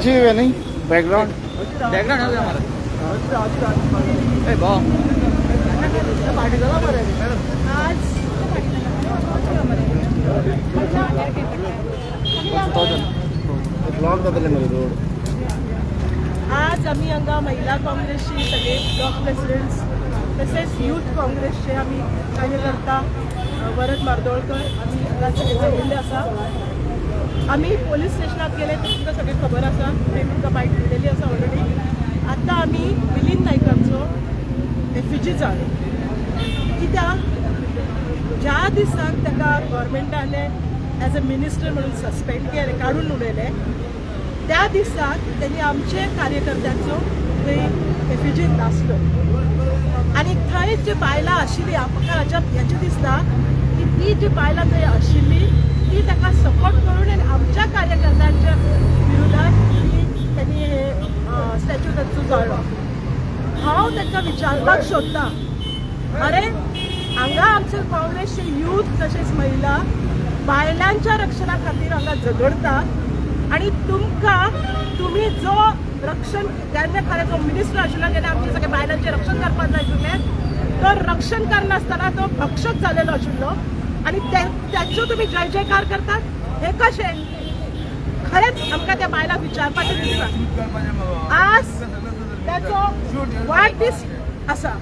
अशी नाही background background आहे हमारा ए भाऊ आज ब्लॉक जातले मरे रोड. आज आम्ही हांगा महिला काँग्रेसची सगळे ब्लॉक प्रेसिडेंट्स तसेच यूथ काँग्रेसचे आमी कार्यकर्ता वरद मार्दोळकर आमी हांगा सगळे जमिल्ले आसा. आमी पोलीस स्टेशनात गेले ते तुमकां सगळें खबर आसा, ते तुमकां बायट दिलेली आसा ऑलरेडी. आतां आमी मिलिंद नायकांचो एफिजी जालो कित्याक ज्या दिसाक ताका गव्हर्मेंटान एज अ मिनिस्टर म्हणून सस्पेंड केलें, काडून उडयलें, त्या दिसाक त्यांनी आमचे कार्यकर्त्यांचो थंय एफिजीन नासलो आनी थंय जी बायलां आशिल्ली, म्हाका अजाप हेचें दिसता की ती जी बायलां थंय आशिल्ली ती ताका सपोर्ट करून आनी आमच्या कार्यकर्त्यांच्या विरोधात ती त्यांनी हे स्टॅच्यू तांचो जाळ्ळो. हांव तांकां विचारपाक सोदतां, अरे हांगा आमचे काँग्रेसचे यूथ तशेंच महिला बायलांच्या रक्षणा खातीर हांगा झगडतात आनी तुमकां तुमी जो रक्षण जेन्ना खरें जो मिनिस्टर आशिल्लो तेन्ना आमचे सगळे बायलांचें रक्षण करपाक जाय आशिल्लें, तो रक्षण करनासतना तो भक्षक जालेलो आशिल्लो आनी ताचो तुमी जय जयकार करतात हें कशें? खरेंच आमकां त्या बायलांक विचारपाचें दिसता. आज ताचो वाडदीस आसा,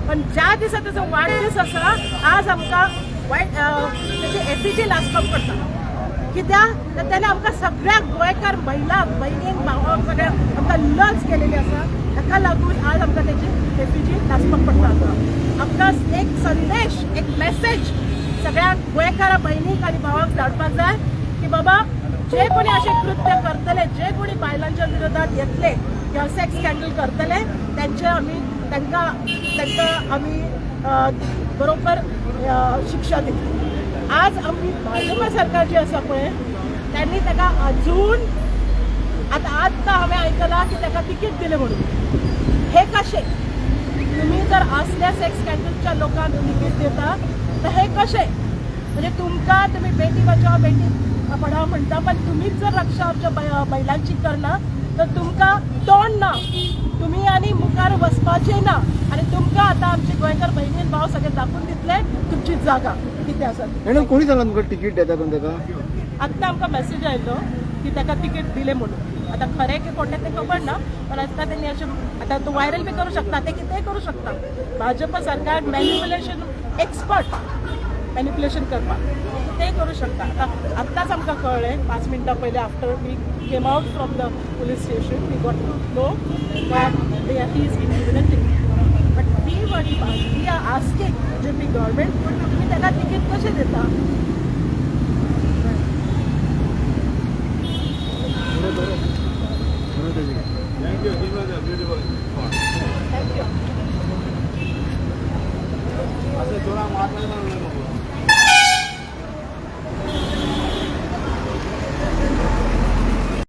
पण ज्या दिसा ताचो वाडदीस आसा आज आमकां वायट ताची एफिजी लासपाक पडटा. कित्याक तर तेणें आमकां सगळ्या गोंयकार महिला भयणींक भावांक सगळ्यांक आमकां लज केलेली आसा. ताका लागून आज आमकां तेची एफिजी नाचपाक पडटा. आमकां एक संदेश, एक मेसेज सगळ्या गोंयकार भयणीक आनी भावांक धाडपाक जाय की बाबा जे कोणी अशें कृत्य करतले, जे कोणी बायलांच्या विरोधात येतले किंवा सेक्स स्कॅन्डल करतले, त्यांचे आमी तांकां तांकां आमी बरोबर शिक्षा दितली. आज आमी भाजपा सरकार जी आसा पळय त्यांनी ताका अजून आतां आत्तां हांवें आयकलां की ताका तिकीट दिलें म्हणून. हे कशें? तुम्ही जर असल्या सेक्स स्कॅन्डलच्या लोकांक तिकीट दिता तर हे कशें? म्हणजे तुमकां तुमी बेटी बचाव बेटी पढाव म्हणटा, पण तुम्हीच जर रक्षा आमच्या महिलांची करना तर तुमकां तोंड ना, तुमी आनी मुखार वचपाचें ना. आनी तुमकां आतां आमचे गोंयकार भयणी भाव सगळे दाखोवन दितले तुमची जागा कितें आसा. मॅडम, कोणी सांगला तुमकां तिकीट दिता कोण ताका? आत्तां आमकां मॅसेज आयलो की ताका तिकीट दिलें म्हणून. आतां खरें की खोटें तें खबर ना, पण आतां तेणी अशें आतां तो व्हायरल बी करूं शकता, ते कितेंय करूं शकता. भाजप सरकार मॅनिप्युलेशन एक्सपर्ट, मॅनिप्युलेशन करपाक ते करूं शकता. आतां आत्तांच आमकां कळ्ळें 5 मिनटां पयलीं, after we came out from the police station we got to know that he is been given a ticket. But we were we are asking BJP government, तुमी ताका तिकीट कशें दिता? Thank you. Give us a beautiful thank you. असं थोडा मारला.